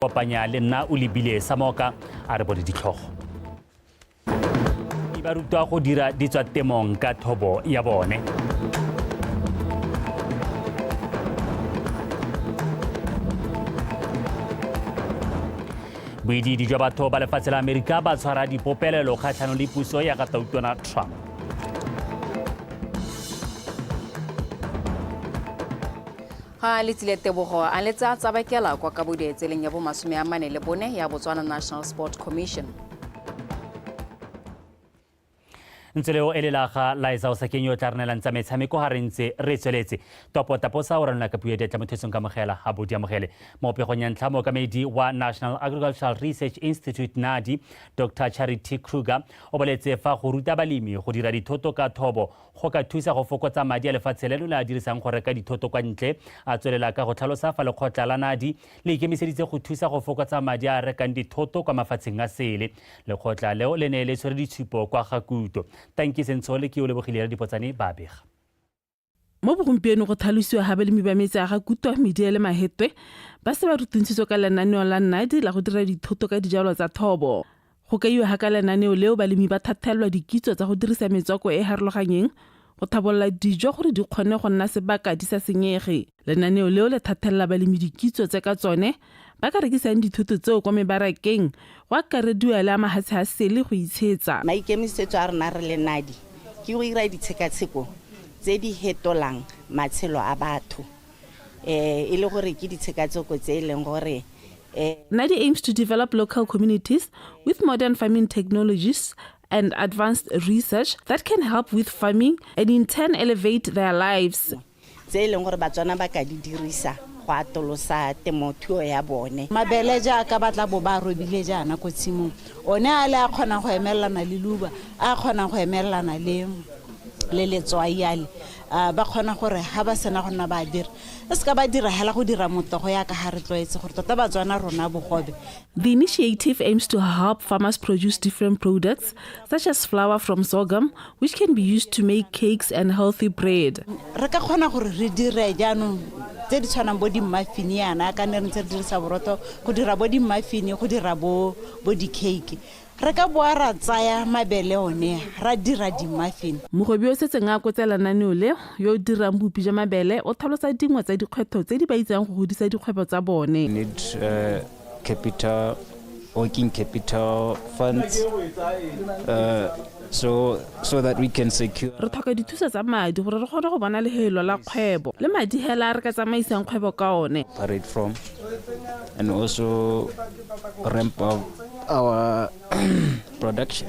Kopanya le nna o lebile Samoka a re bone ditlhogo. Ba rutwa go dira di tswa temong ka thobo ya bone. Boidiidi jwa batho ba lefatshe la Amerika ba tshwara dipopelelo kgatlhanong le puso ya ga Tautona Trump. Ga Letsile Tebogo a letse a tsabakela kwa kabodietseleng ya bomasome a mane le bone ya Botswana National Sport Commission. Ntse leo e le la ga Liza Osakeng yo o tla re neelang tsa metshameko ga re ntse re tsweletse. Topo Taposa o ranola ka puo ya diatla mo thetsong kamogela a bo di amogele. Mo pegong ya ntlha mookamedi wa National Agricultural Research Institute NADI, Dr Charity Kruger o boletse fa go ruta balemi go dira dithoto ka thobo go ka thusa go fokotsa madi a lefatshe leno le a dirisang go reka dithoto kwa ntle. A tswelela ka go tlhalosa fa lekgotla la NADI le ikemiseditse go thusa go fokotsa madi a a rekang dithoto kwa mafatsheng a sele. Lekgotla leo le ne le tshwere ditshupo kwa Gakuto. Tanki Sentshole ke o lebogile Radipotsane ba bega. Mo bogompieno go tlhalosiwa ga balemi ba metse ya Gakuto, Medie le Mahetwe ba se ba rutuntshitswe ka lenaneo la NADI la go dira dithoto ka dijalo tsa thobo. Go kaiwa ga ka lenaneo leo balemi ba thathelelwa dikitso tsa go dirisa metswako e e harologanyeng go thabolola dijo gore di kgone go nna sebaka di sa senyege. Lenaneo leo le thathelela balemi dikitso tse ka tsone ba ka rekisang dithoto tseo kwa mebarakeng go akarediwa le a mahatshe a sele go itshetsa. Maikemisetso a rona re le NADI ke go ira ditshekatsheko tse di hetolang matshelo a batho e le gore ke ditshekatsheko tse e leng gore NADI aims to develop local communities with modern farming technologies and advanced research that can help with farming and in turn elevate their lives. Tse e leng gore Batswana ba ka di dirisa go atolosa temothuo ya bone. Mabele jaaka ba tla bo ba a robile jaana ko tshimong, one a le a kgonang go emelelana le leuba, a kgonang go emelelana le le letswai ale, ba kgona gore ha ba sena go nna ba a dira, e se ka ba dira hela go dira motogo yaka ha re tlwaetse gore tota Batswana rona bogobe. The initiative aims to help farmers produce different products such as flour from sorghum which can be used to make cakes and healthy bread. Re ka kgona gore re dire jaanong tse di tshwanang bo di-muffin yana ka ne re ntse re dirisa borotho go dira bo di-muffin go dira bo bo di-cake. Re ka boa ra tsaya mabele one ra dira di-muffin. Mogwebi yo o setseng a akotse lenaneo le, yo o dirang bupi jwa mabele, o tlhalosa dingwe tsa dikgwetlho tse di ba itsang go godisa dikgwebo tsa bone. Need capital, working capital funds so that we can secure. Re tlhoka dithuso tsa madi gore re kgone go bona lehelo la kgwebo le madi hela a re ka tsamaisang kgwebo ka one. Operate from and also ramp up our production.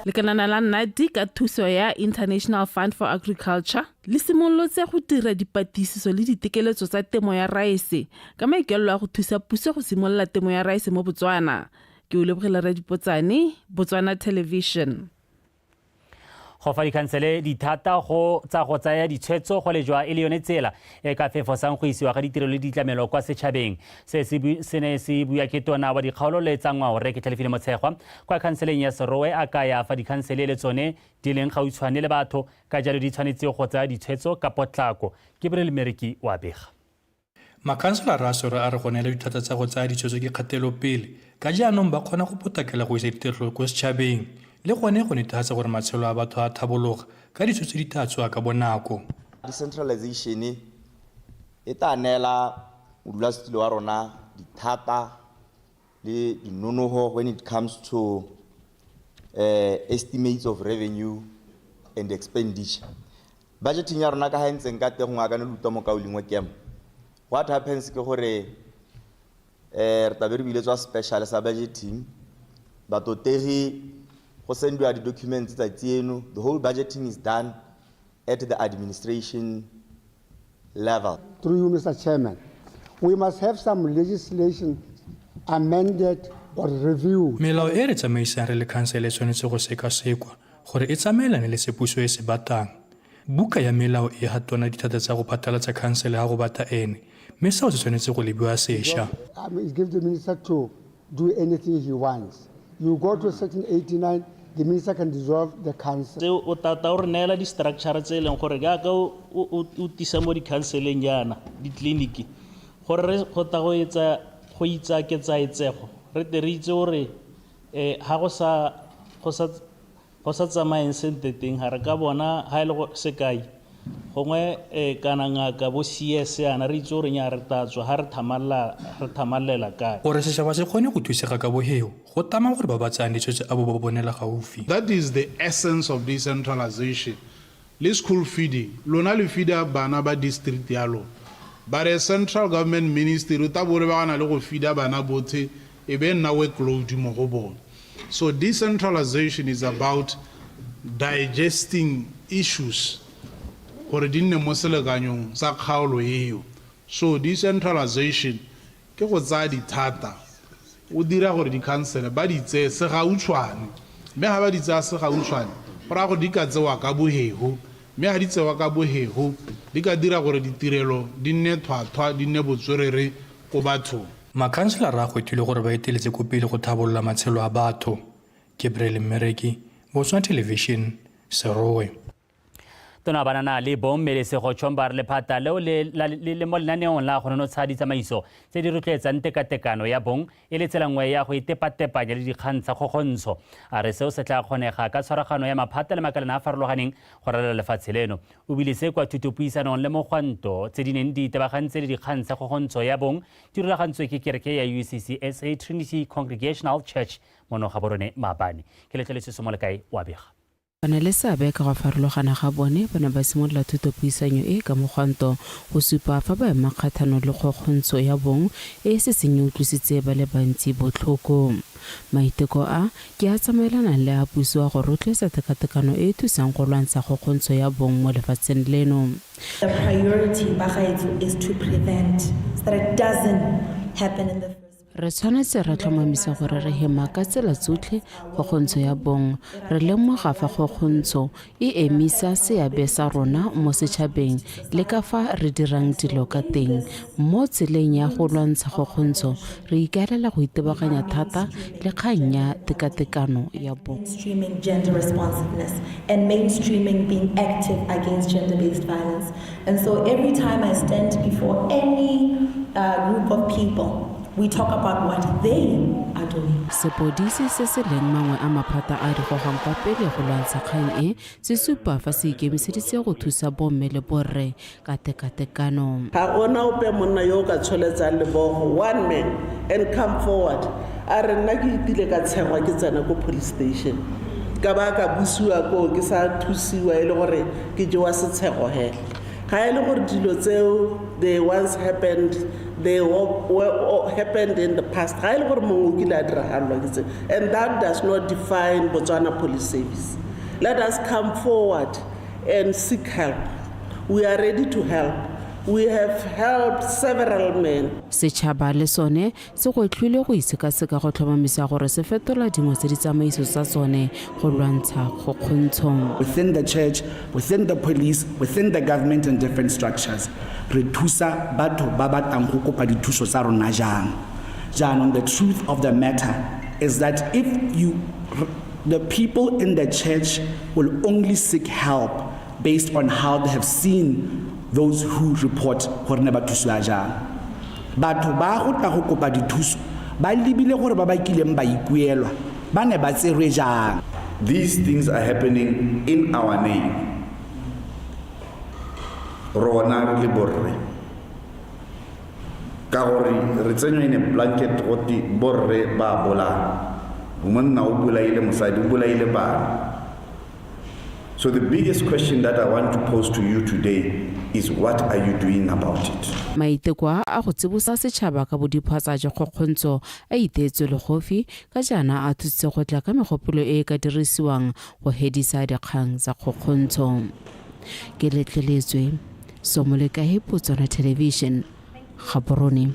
Lekalana la NADI ka thuso ya International Fund for Agriculture le simolotse go dira dipatlisiso le ditekeletso tsa temo ya raese ka maikaelelo a go thusa puso go simolola temo ya raese mo Botswana. Ke o lebogile Radipotsane, Botswana Television. Go fa dikhansele dithata go tsa go tsaya ditshwetso go lejwa e le yone tsela e ka fefosang go isiwa ga ditirelo le ditlamelo kwa setšhabeng. Se se ne se bua ke tona wa dikgaolo le tsa ngwao Rre Ketlhalefile Motshegwa kwa khanseleng ya Serowe a kaya fa dikhansele le tsone di leng gautshwane le batho ka jalo di tshwanetse go tsaya ditshwetso ka potlako. Gabriel Mmereki wa bega. Makhanselara a Serowe a re go neela dithata tsa go tsaya ditshwetso ke kgatelopele ka jaanong ba kgona go potlakela go isa ditirelo ko setšhabeng le gone go netefatsa gore matshelo a batho a thabologa ka ditshwetso di tla tsewa ka bonako. Decentralization e tla neela modulasetilo wa rona dithata le dinonoho when it comes to estimates of revenue and expenditure. Budgeting ya rona ka ga e ntseng ka teng gongwe a ka ne le utlwa mokaulengwe Kem. What happens ke gore re tla be re biletswa special sa budgeting, batotegi go sendiwa di-documents tsatsi eno, the whole budgeting is done at the administration level. Through you, Mr. Chairman, we must have some legislation amended or reviewed. Melao e re tsamaisang re le khansele e tshwanetse go sekasekwa gore e tsamaelane le se puso e se batlang. Buka ya melao e ha tona dithata tsa go phatlalatsa khansele ha go bata ene, mme seo se tshwanetse go lebiwa sesha. I mean, it gives the minister to do anything he wants. You go to section 89, the minister can dissolve the council. Tseo o tata o re neela di-structure tse e leng gore jaaka o tisa mo dikhanseleng jaana, ditleliniki, gore re go tla go etsa Go itsa ketsaetsego re tle re itse gore um ga go sa go sa go sa tsamayeng sentle teng ga re ka bona ga e le go sekai gongwe um kana ngaka bo CS yana re itse gore nya re tla tswa ga re thamalla re thamallela kae. Gore setšhaba se kgone go thusega ka boheo, go tama gore ba ba tsayang ditshwetso a bo ba bonela gaufi. That is the essence of decentralization. Le school feeding, lona le feeda bana ba district ya lona. But a central government ministry o tla bo lebagana le go feeda bana bothe e be nna workload mo go bone. So decentralization is about digesting issues gore di nne mo selekanyong sa kgaolo eo. So decentralization ke go tsaya dithata o dira gore dikhansele ba di tseye segautshwane, mme ga ba di tsaya segautshwane go raya gore di ka tsewa ka bohego, mme ga di tsewa ka bohego di ka dira gore ditirelo di nne thwathwa, di nne botswerere ko bathong. Makhanselara a gwethilwe gore ba eteletse ko pele go thabolola matshelo a batho. Gabriel Mmereki, Botswana Television, Serowe. Tona banana le bong Melesego Chomba re lephata leo le le mo lenaneong la go nonotsha ditsamaiso tse di rotloetsang tekatekano ya bong e le tsela nngwe ya go itepatepanya le dikgang tsa kgokgontsho. A re seo se tla kgonega ka tshwaragano ya maphata le makalana a farologaneng go ralala lefatshe leno. O bile se kwa thutopuisanong le mogwanto tse di neng di itebagantse le dikgang tsa kgokgontsho ya bong di rulagantswe ke kereke ya UCCSA Trinity Congregational Church mono Gaborone maabane. Ke letleletswe Somolekae wa bega. Ba na le seabe ka go farologana ga bone ba ne ba simolola thutopuisanyo e ka mogwanto go supa fa ba ema kgatlhanong le kgokgontsho ya bong e e setseng e utlwisitse ba le bantsi botlhoko. Maiteko a, ke a tsamaelanang le a puso a go rotloetsa tekatekano e e thusang go lwantsha kgokgontsho ya bong mo lefatsheng leno. The priority bagaetsho is to prevent so that it doesn't happen in the first. Re tshwanetse ra tlhomamisa gore re hema ka tsela tsotlhe kgokgontsho ya bong. Re lemoga fa kgokgontsho e emisa seabe sa rona mo setšhabeng le ka fa re dirang dilo ka teng. Mo tseleng ya go lwantsha kgokgontsho, re ikaelela go itebaganya thata le kgang ya tekatekano ya bong. Mainstreaming gender responsiveness and mainstreaming being active against gender-based violence. And so every time I stand before any group of people, we talk about what they are doing. Sepodisi se se leng mangwe a maphata a di gogang kwa pele go lwantsha kgang e, se supa fa se ikemiseditse go thusa bomme le borre ka tekatekano. Ga gona ope monna yo o ka tsholetsang lebogo, one man, and come forward a re nna ke itile ka tshegwa ke tsena ko police station ka ba ka busiwa koo ke sa thusiwa e le gore ke jewa setshego hela. Ga e le gore dilo tseo they once happened, they were happened in the past. Ga e le gore mongwe o kile a diragalelwa ke tse, and that does not define Botswana Police Service. Let us come forward and seek help. We are ready to help. We have helped several men. Setšhaba le sone se gwetlhilwe go itshekatsheka go tlhomamisa gore se fetola dingwe tsa ditsamaiso tsa tsone go lwantsha kgokgontsho. Within the church, within the police, within the government and different structures, re thusa batho ba batlang go kopa dithuso tsa rona jang. Jaanong the truth of the matter is that if you the people in the church will only seek help based on how they have seen those who report gore ne ba thusiwa jang. Batho ba go tla go kopa dithuso ba lebile gore ba ba kileng ba ikuelwa ba ne ba tserwe jang. These things are happening in our name. Rona re le borre. Ka gore re tsenywa in a blanket gote borre ba bolaya. Monna o bolaile mosadi, o bolaile bana. So the biggest question that I want to pose to you today is, what are you doing about it? Maiteko a go tsibosa setšhaba ka bodiphatsa jwa kgokgontsho a iteetswe legofi ka jaana a thusitse go tla ka megopolo e e ka dirisiwang go hedisa dikgang tsa kgokgontsho. Ke letleletswe Somolekae, Botswana Television, Gaborone.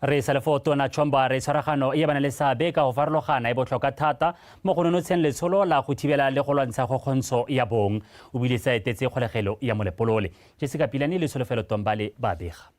Re sa le fo Tona Chomba re tshwaragano e bana le seabe ka go farologana e botlhokwa thata mo go nonotsheng letsholo la go thibela le go lwantsha kgokgontsho ya bong. O bile sa etetse kgolegelo ya Molepolole. Jessica Pilane le Tsholofelo Tombale ba bega.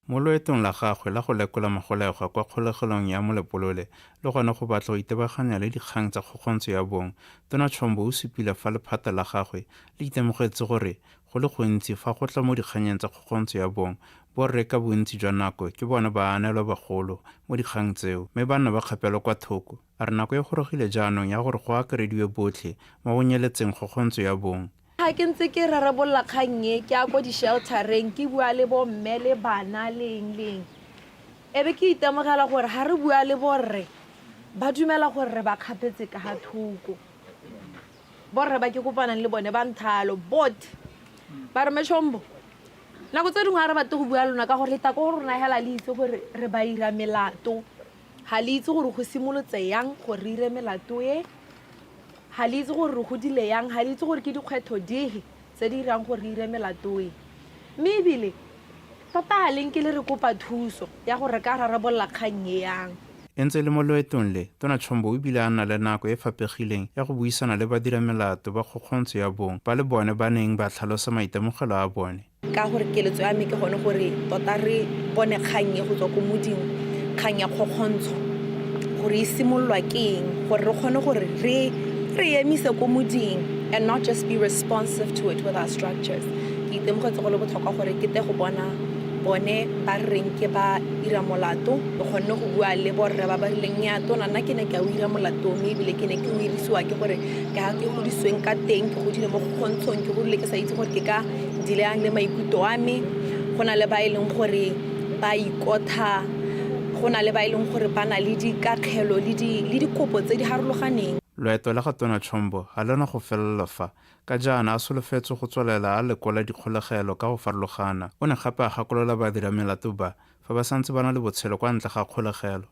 Mo loetong la gagwe la go lekola magolegwa kwa kgolegelong ya Molepolole le gone go batla go itebaganya le dikgang tsa kgokgontsho ya bong, Tona Chombo o supile fa lephata la gagwe le itemogetse gore go le gontsi fa go tla mo dikganyeng tsa kgokgontsho ya bong, borre ka bontsi jwa nako ke bone baanelwabagolo mo dikgang tseo mme ba nna ba kgapelwa kwa thoko. A re nako e gorogile jaanong ya gore go akarediwe botlhe mo go nyeletseng kgokgontsho ya bong. Ga ke ntse ke rarabolola kgang e, ke ya ko di-shelter-eng, ke bua le bomme le bana le eng le eng, e be ke itemogela gore ga re bua le borre, ba dumela gore re ba kgapetse ka ga thoko. Borre ba ke kopanang le bone ba nthalo botlhe ba re, Meshombo, nako tse dingwe ga re batle go bua lona ka gore le tla ko go rona hela le itse gore re ba ira melato. Ga le itse gore go simolotse yang gore re ire melato e. Ga le itse gore re godile yang, ga le itse gore ke dikgwetho dihe tse di irang gore re ire melato e. Mme ebile, tota ga le nke le re kopa thuso ya gore re ka rarabolola kgang e yang. E ntse e le mo loetong le, Tona Chombo o bile a nna le nako e e faphegileng ya go buisana le badiramelato ba kgokgontsho ya bong ba le bone ba neng ba tlhalosa maitemogelo a bone. Ka gore keletso ya me ke gone gore tota re bone kgang e go tswa ko moding, kgang ya kgokgontsho, gore e simololwa ke eng, gore re kgone gore re re emise ko moding and not just be responsive to it with our structures. Ke itemogetse go le botlhokwa gore ke te go bona bone ba re reng ke ba ira molato. Ke kgonne go bua le borre ba ba rileng nnyaa tona nna ke ne ke a o ira molato mme ebile ke ne ke o irisiwa ke gore ka ke godisweng ka teng, ke godile mo kgokgontshong, ke godile ke sa itse gore ke ka dileang le maikutlo a me. Go na le ba e leng gore ba ikotha, go na le ba e leng gore ba na le dikakgelo le dikopo tse di harologaneng. Loeto la ga Tona Chombo ga le na go felela fa, ka jaana a solofetswe go tswelela a lekola dikgolegelo ka go farologana. O ne gape a gakolola badiramelato ba, fa ba santse ba na le botshelo kwa ntle ga kgolegelo.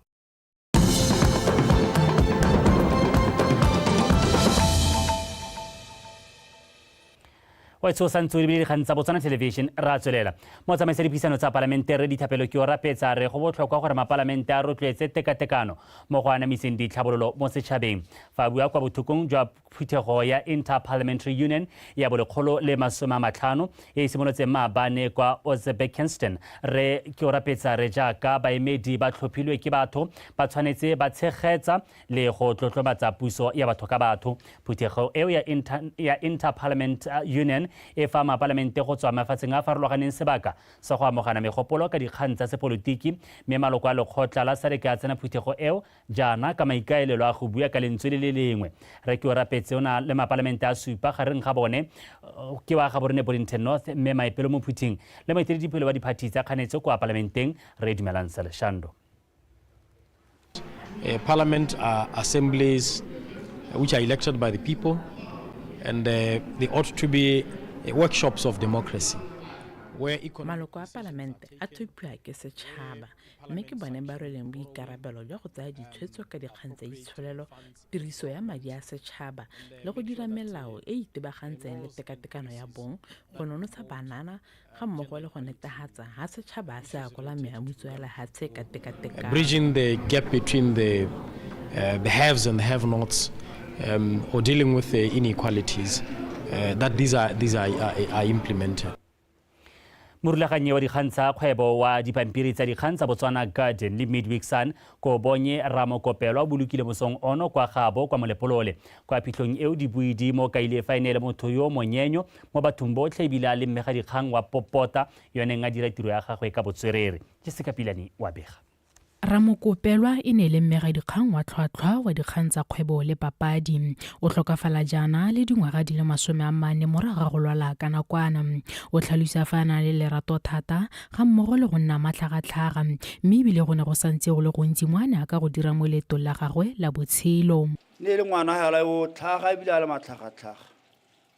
Wa o santse o lebile dikgang tsa Botswana Television. Ra tswelela. Motsamaisa dipuisano tsa palamente re Dithapelo ke o rapetsa re go botlhokwa gore mapalamente a rotloetse tekatekano mo go anamiseng ditlhabololo mo setšhabeng. Fa a bua kwa bothokong jwa phuthego ya Inter-Parliamentary Union ya bolekgolo le 50 e e simolotseng maabane kwa Uzbekistan, re ke o rapetsa re jaaka baemedi ba tlhophilwe ke batho ba tshwanetse ba tshegetsa le go tlotlomatsa puso ya batho ka batho. Phuthego eo ya Inter-Parliament Union e fa mapalamente go tswa mafatsheng a farologaneng sebaka sa go amogana megopolo ka dikgang tsa sepolotiki, mme maloko a lekgotla la SADC a tsena phuthego eo jaana ka maikaelelo a go bua ka lentswe le le lengwe. Re ke o rapetse o na le mapalamente a supa, gareng ga bone ke wa Gaborone Boddington North mme Maipelo Mophuthing le moeteledipele wa diphathi tsa kganetso kwa palamenteng re Dumelang Saleshando. Parliament are assemblies which are elected by the people, and they ought to be workshops of democracy. Maloko a palamente a tlhophiwa ke setšhaba mme ke bone ba rweleng boikarabelo jwa go tsaya ditshwetso ka dikgang tsa itsholelo, tiriso ya madi a setšhaba le go dira melao e e itebagantseng le tekatekano ya bong, go nonotsha banana ga mmogo le go netefatsa ha setšhaba se akola meamutso ya lehatshe ka tekatekano. Bridging the gap between the haves and the have-nots, or dealing with the inequalities, that these are implemented. Morulaganyi wa dikgang tsa kgwebo wa dipampiri tsa dikgang tsa Botswana Guardian le Midweek Sun ko bonye Ramokopelwa o bolokile mosong ono kwa gabo kwa Molepolole. Kwa phitlhong eo dibui di mo kaile fa e ne e le motho yo monyenyo mo bathong botlhe ebile a le mmega dikgang wa popota yo neng a dira tiro ya gagwe ka botswerere. Jessica Pilane wa bega. Ramokopelwa e ne e le mmegadikgang wa tlhwatlhwa wa dikgang tsa kgwebo le papadi. O tlhokafala jaana le dingwaga di le 40 morago ga go lwala ka nakwana. O tlhalosa fa a na le lerato thata ga mmogo le go nna matlhagatlhaga, mme ebile go ne go santse go le gontsi mo a ne a ka go dira mo leetong la gagwe la botshelo. Ne e le ngwana hela o tlhaga ebile a le matlhagatlhaga.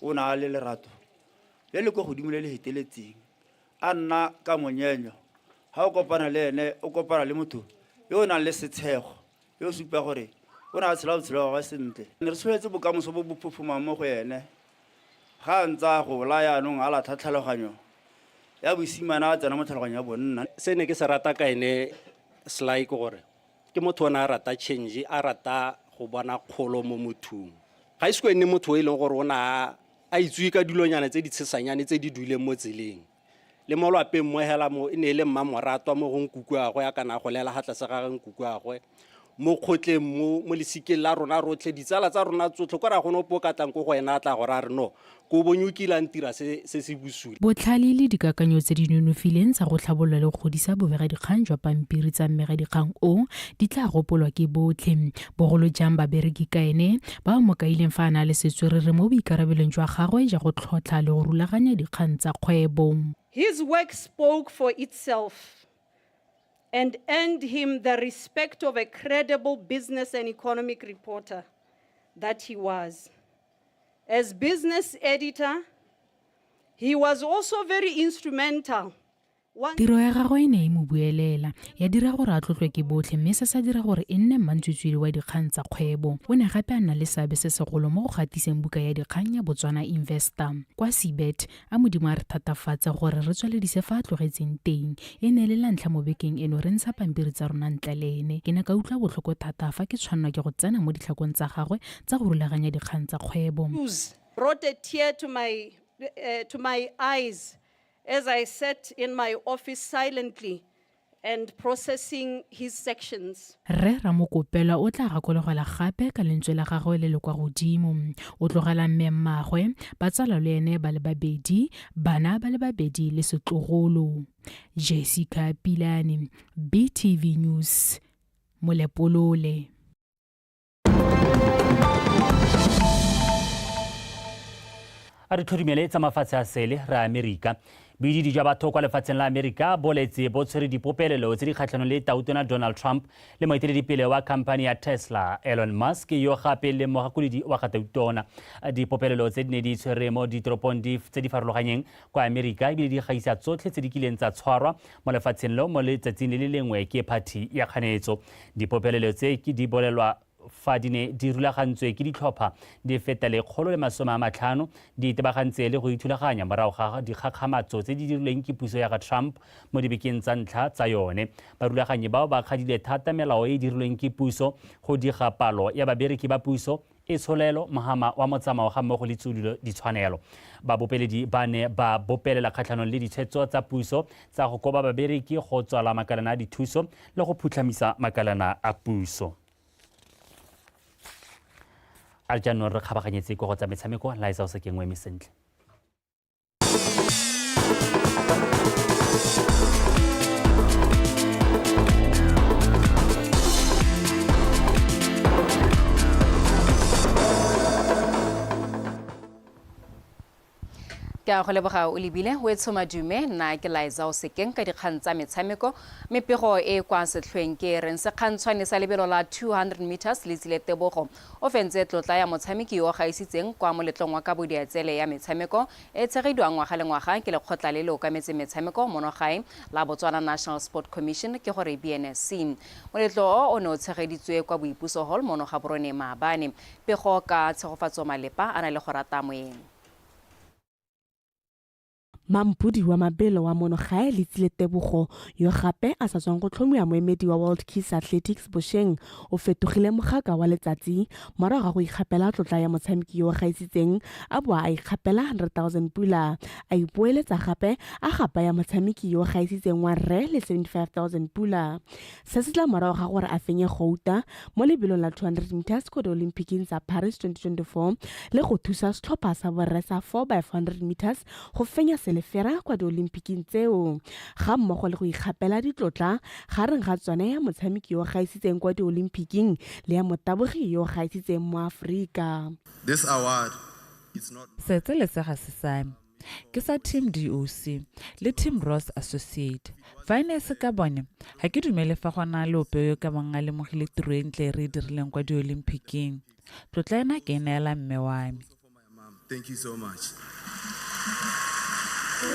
O na a le lerato le le ko godimo le le heteletseng, a nna ka monyenyo. Ga o kopana le ene o kopana le motho yo o nang le setshego, yo o supa gore o ne a tshela botshelo ba gagwe sentle. Ne re tsholetse bokamoso bo bo phophomang mo go ene ga a ntse a gola, yaanong a latlha tlhaloganyo ya bosimane a tsena mo tlhaloganyo ya bonna. Se ne ke se rata ka ene Sly ke gore ke motho o ne a rata change, a rata go bona kgolo mo mothong. Ga ise ko e nne motho o e leng gore o ne a itsewe ka dilonyana tse di tshesanyane tse di duleng mo tseleng. Le mo lwapeng mo hela mo e ne e le mmamoratwa mo go nkukuagwe a kana golela ga tlase ga nkukuagwe. Mo kgotleng mo mo lesikeng la rona rotlhe, ditsala tsa rona tsotlhe, ko ra gone ope o ka tlang ko go ena a tla gore a re no, ko bonye o kile a ntira se se se bosula. Botlhale le dikakanyo tse di nonofileng tsa go tlhabolola le go godisa bobegadikgang jwa pampiri tsa mmegadikgang o di tla gopolwa ke botlhe, bogolo jang babereki ka ene ba ba mo kaileng fa a na le setswerere mo boikarabelong jwa gagwe ja go tlhotlha le go rulaganya dikgang tsa kgwebo. His work spoke for itself and earned him the respect of a credible business and economic reporter that he was. As business editor, he was also very instrumental. Tiro ya gagwe e ne e mo buelela, ya dira gore a tlotlwe ke botlhe mme se sa dira gore e nne mmantswitswidi wa dikgang tsa kgwebo. O ne gape a nna le seabe se segolo mo go gatiseng buka ya dikgang ya Botswana Investor. Kwa CBET, A Modimo a re thatafatse gore re tsweledise fa a tlogetseng teng. E ne e le la ntlha mo bekeng eno re ntsha pampiri tsa rona ntle le ene. Ke ne ka utlwa botlhoko thata fa ke tshwannwa ke go tsena mo ditlhakong tsa gagwe tsa go rulaganya dikgang tsa kgwebo. Brought a tear to my, to my eyes as I sat in my office silently and processing his sections. Rre Ramokopelwa o tla gakologela gape ka lentswe la gagwe le le kwa godimo. O tlogela mme mmaagwe, batsalwa le ene ba le babedi, bana ba le babedi le setlogolo. Jessica Pilane, BTV News, Molepolole. A re tlhodumele tsa mafatshe a sele re Amerika. Boididi jwa batho kwa lefatsheng la Amerika bo letse bo tshwere dipopelelo tse di kgatlhanong le tautona Donald Trump le moeteledipele wa khamphani ya Tesla Elon Musk yo gape le mogakolodi wa ga tautona. Dipopelelo tse di ne di tshwere mo ditoropong tse di farologanyeng kwa Amerika ebile di gaisa tsotlhe tse di kileng tsa tshwarwa mo lefatsheng leo mo letsatsing le le lengwe ke phathi ya kganetso. Dipopelelo tse ke di bolelwa fa di ne di rulagantswe ke ditlhopha di feta 150 di itebagantse le go ithulaganya morago ga dikgakgamatso tse di dirilweng ke puso ya ga Trump mo dibekeng tsa ntlha tsa yone. Barulaganyi bao ba kgadile thata melao e e dirilweng ke puso go diga palo ya babereki ba puso Itsholelo, mohama wa motsamao ga mmogo le tsudulo ditshwanelo. Babopeledi ba ne ba bopelela kgatlhanong le ditshwetso tsa puso tsa go koba babereki, go tswala makalana a dithuso le go phutlhamisa makalana a puso. A re jaanong re kgabaganyetse kwa go tsa metshameko, Liza Osakeng o eme sentle. Ke a go leboga o lebile o e tshomadume. Nna ke Liza o sekeng ka dikgang tsa metshameko. Mme pego e kwa setlhoeng ke e reng sekgantshwane sa lebelo la 200 meters le tsile Tebogo o fentse tlotla ya motshameki yo o gaisitseng kwa moletlong wa kabo diatsele ya metshameko e tshegediwang ngwaga le ngwaga ke lekgotla le le okametseng metshameko mono gae la Botswana National Sport Commission, ke gore BNSC. Moletlo o o ne o tshegeditswe kwa Boipuso Hall mono Gaborone maabane. Pego ka Tshegofatso Malepa a na le go rata moeng. Mampodi wa mabelo wa mono gae Letsile Tebogo, yo gape a sa tswang go tlhomiwa moemedi wa World Kids Athletics bosheng, o fetogile mogaka wa letsatsi morago ga go ikgapela tlotla ya motshameki yo o gaisitseng a boa a ikgapela 100,000 pula, a ipoeletsa gape a gapa ya motshameki yo o gaisitseng wa rre le 75,000 pula. Se se tla morago ga gore a fenye gouta mo lebelong la 200 meters ko Diolimphiking tsa Paris 2024 le go thusa setlhopha sa borre sa 4x400 meters go fenya selefera kwa Diolimphiking tseo, ga mmogo le go ikgapela ditlotla gareng ga tsone ya motshameki yo o gaisitseng kwa Diolimphiking le ya motabogi yo o gaisitseng mo Aforika. This award is not. Setsele se ga se sa me. Ke sa Team DOC le Team Ross Associate. Fa e ne e se ka bone, ga ke dumele fa go na le ope yo ka bong a lemogile tiro e ntle e re e dirileng kwa Diolimpiking. Tlotla ena ke e neela mme wa me. Thank you so much.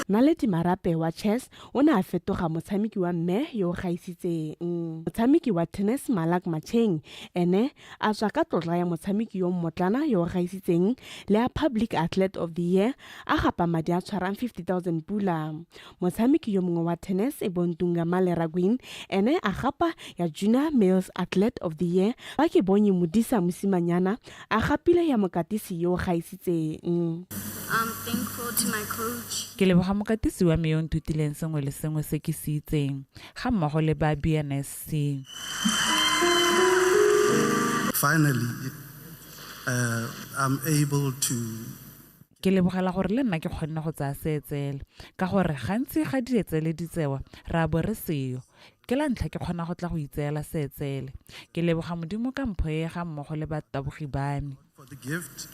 Naledi Marape wa chess o ne a fetoga motshameki wa mme yo o gaisitseng. Motshameki wa tennis Malak Macheng ene a tswa ka tlotla ya motshameki yo mmotlana yo o gaisitseng le ya Public Athlete of the Year, a gapa madi a tshwarang 50,000 pula. Motshameki yo mongwe wa tennis e bong Tungamale Raguin ene a gapa ya Junior Males Athlete of the Year, fa Kebonye Modisa Mosimanyana a gapile ya mokatisi yo o gaisitseng. thankful to my coach. Ke leboga mokatisi wa me yo o nthutileng sengwe le sengwe se ke se itseng, ga mmogo le ba BNSC. Finally, I'm able to Ke lebogela gore le nna ke kgonne go tsaya seetsele, ka gore gantsi ga dietsele di tsewa, re a bo re seyo. Ke la ntlha ke kgona go tla go itseela seetsele. Ke leboga Modimo ka mpho e ga mmogo le batabogi ba me. For the gift,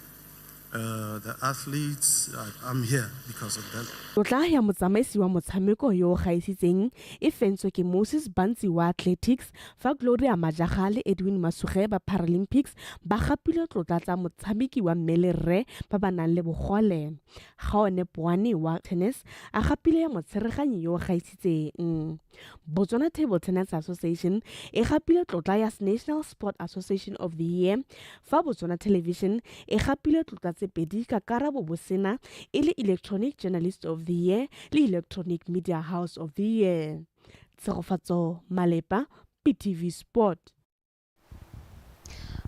the athletes, I'm here because of that. Tlotla ya motsamaisi wa motshameko yo o gaisitseng e fentswe ke Moses Bantsi wa Athletics, fa Gloria Majaga le Edwin Masuge ba Paralympics ba gapile tlotla tsa motshameki wa mme le rre ba ba nang le bogole. Gaone Poane wa tennis a gapile ya motshereganyi yo o gaisitseng. Botswana Table Tennis Association e gapile tlotla ya National Sport Association of the Year, fa Botswana Television e gapile tlotla tse pedi ka Karabo Bosena e le Electronic Journalist of the Year le Electronic Media House of the Year. Tshegofatso Malepa, PTV Sport.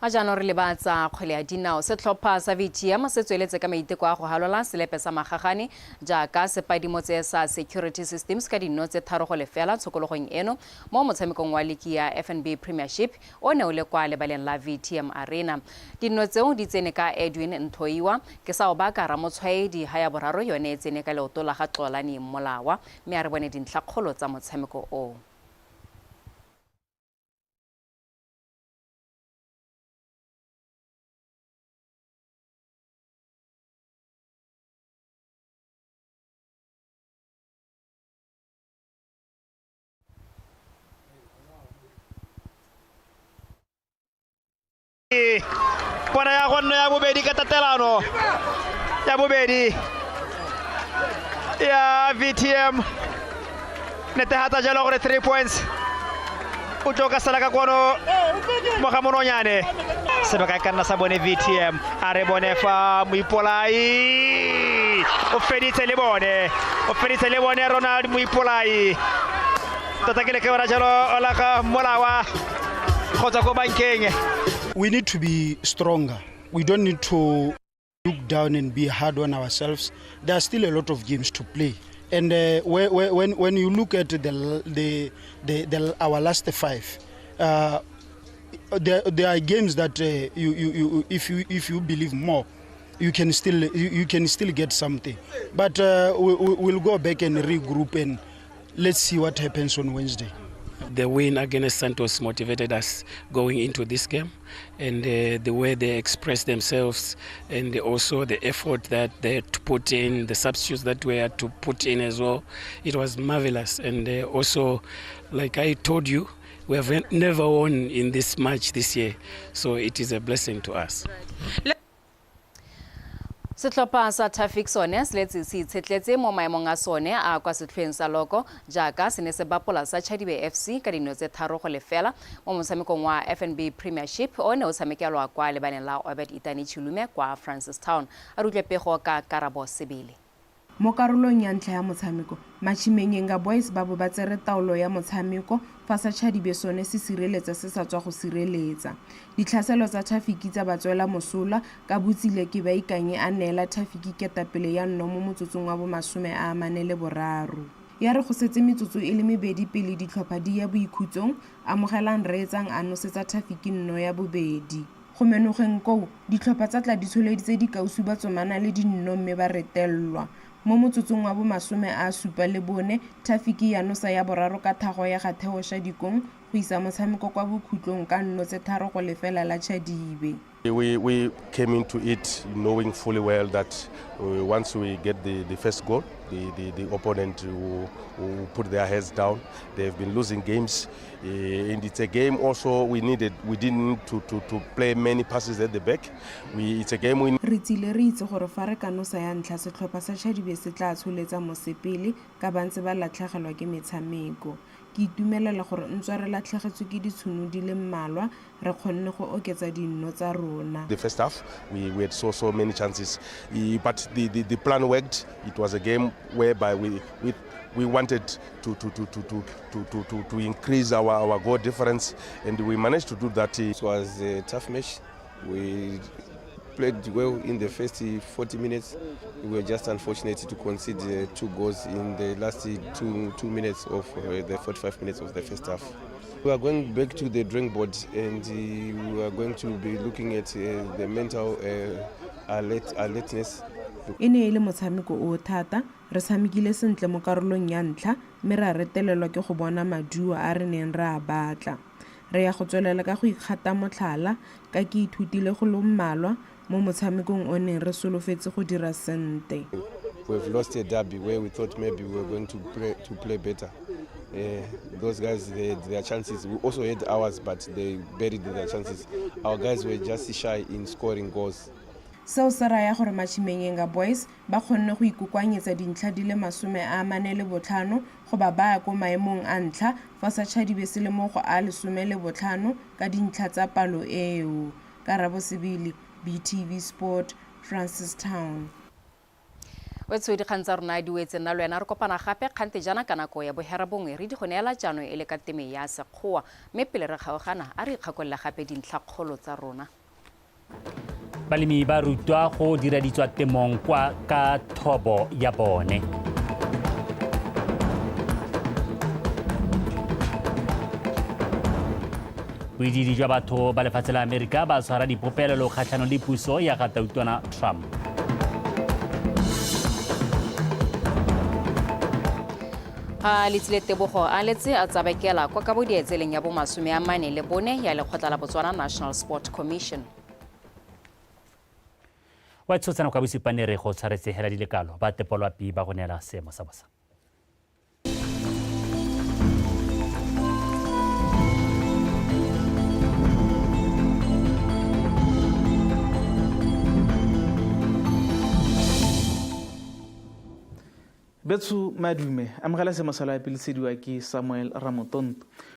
A jaanong re lebatsa kgwele ya dinao. Setlhopha sa VTM se tsweletse ka maiteko a go halola selepe sa magagane jaaka sepadimotse sa Security Systems ka dino tse 3-0 tshokologong eno mo motshamekong wa liki ya FNB Premiership o ne o le kwa lebaleng la VTM Arena. Dino tseo di tsene ka Edwin Nthoiwa ke sa o baka ramotshwaedi ha ya boraro yone e tsene ka leoto la ga Xolani Mmolawa, mme a re bone dintlhakgolo tsa motshameko oo. Bona ya go nna ya bobedi ka tatelano ya bobedi ya VTM netefatsa jalo gore 3 points o tlo ka sala ka kwano mo ga Mononyane. Sebaka e ka nna sa bone VTM, a re bone fa Moipolai o feditse le bone, o feditse le bone Ronald Moipolai. Tota ke le ke bona jalo la ga Molawa go tswa ko bankeng. We need to be stronger. We don't need to look down and be hard on ourselves. There are still a lot of games to play. And when you look at our last 5, there are games that if you believe more, you can still get something. But we'll go back and regroup and let's see what happens on Wednesday. The win against Santos motivated us going into this game, and the way they expressed themselves, and also the effort that they had to put in, the substitutes that we had to put in as well, it was marvelous. And also, like I told you, we have never won in this match this year, so it is a blessing to us. Setlhopha sa Tafic sone se letse se itshetletse mo maemong a sone a kwa setlhoeng sa loko jaaka se ne se bapola sa Chadibe FC ka dino tse 3-0 mo motshamekong wa FNB Premiership o ne o tshamekelwa kwa lebaleng la Obed Itani Chilume kwa Francistown. A re utlwe pego ka Karabo Sebele. Mo karolong ya ntlha ya motshameko, Matšhimenyenga Boys ba bo ba tsere taolo ya motshameko fa sa Chadibe sone se sireletsa se sa tswa go sireletsa. Ditlhaselo tsa Tafiki tsa ba tswela mosola ka Botsile ke ba ikanye a neela Tafiki ketapele ya nno mo motsotsong wa bo 43. Ya re go setse metsotso e le mebedi pele ditlhopha di ya boikhutsong, Amogelang Reetsang a nosetsa Tafiki nno ya bobedi. Go menogeng koo, ditlhopha tsa tla di tsholeditse dikausu ba tsomana le dinno mme ba retellwa. Mo motsotsong wa bo 74, Tafiki ya nosa ya boraro ka thago ya ga Theo Shadikong go isa motshameko kwa bokhutlong ka nno tse 3-0 la Chadibe. We came into it knowing fully well that once we get the first goal, the opponent will put their heads down. They've been losing games, and it's a game also we didn't need to play many passes at the back. It's a game we Re tsile re itse gore fa re ka nosa ya ntlha setlhopha sa Chadibe se tla tsholetsa mosepele ka ba ntse ba latlhegelwa ke metshameko. Ke itumelela gore ntswa re latlhegetswe ke ditšhono di le mmalwa re kgonne go oketsa dinno tsa rona. The first half we had so many chances, but the plan worked. It was a game whereby we wanted to increase our goal difference, and we managed to do that. It was a tough match. We played well in the first 40 minutes. We were just unfortunate to concede 2 goals in the last 2 minutes of the 45 minutes of the first half. We are going back to the drawing board, and we are going to be looking at the mental alertness. E ne e le motshameko o thata, re tshamekile sentle mo karolong ya ntlha mme ra retelelwa ke go bona maduo a re neng re a batla. Re ya go tswelela ka go ikgata motlhala ka ke ithutile go le mmalwa mo motshamekong o neng re solofetse go dira sentle. We've lost a derby where we thought maybe we were going to play better. Those guys, they had their chances. We also had ours, but they buried their chances. Our guys were just shy in scoring goals. Seo se raya gore Matjimenyenga Boys ba kgonne go ikokoanyetsa dintlha di le 45 go ba baya ko maemong a ntlha fa sa Chadibe se le mo go a 15 ka dintlha tsa palo eo. Karabo Sebele, BTV Sport, Francistown. Wetsho dikgang tsa rona di wetse nna le wena re kopana gape kgante jaana ka nako ya 9:30 re di go neela jaanong e le ka teme ya Sekgowa, mme pele re kgaogana a re ikgakolole gape dintlhakgolo tsa rona. Balemi ba rutwa go dira ditswatemong kwa ka thobo ya bone. Boidiidi jwa batho ba lefatshe la Amerika ba tshwara dipopelelo kgatlhanong le puso ya ga Tautona Trump. Ga Letsile Tebogo a letse a tsabekela kwa kabodietseleng ya bo 44 ya lekgotla la Botswana National Sport Commission. Wa tshotsana kwa bosupane re go tshwaretse hela dilekalo ba tepolwapi ba go neela seemo sa bosa. Betsu madume amogela seemo sa loapi le sediwa ke Samuel Ramotonto.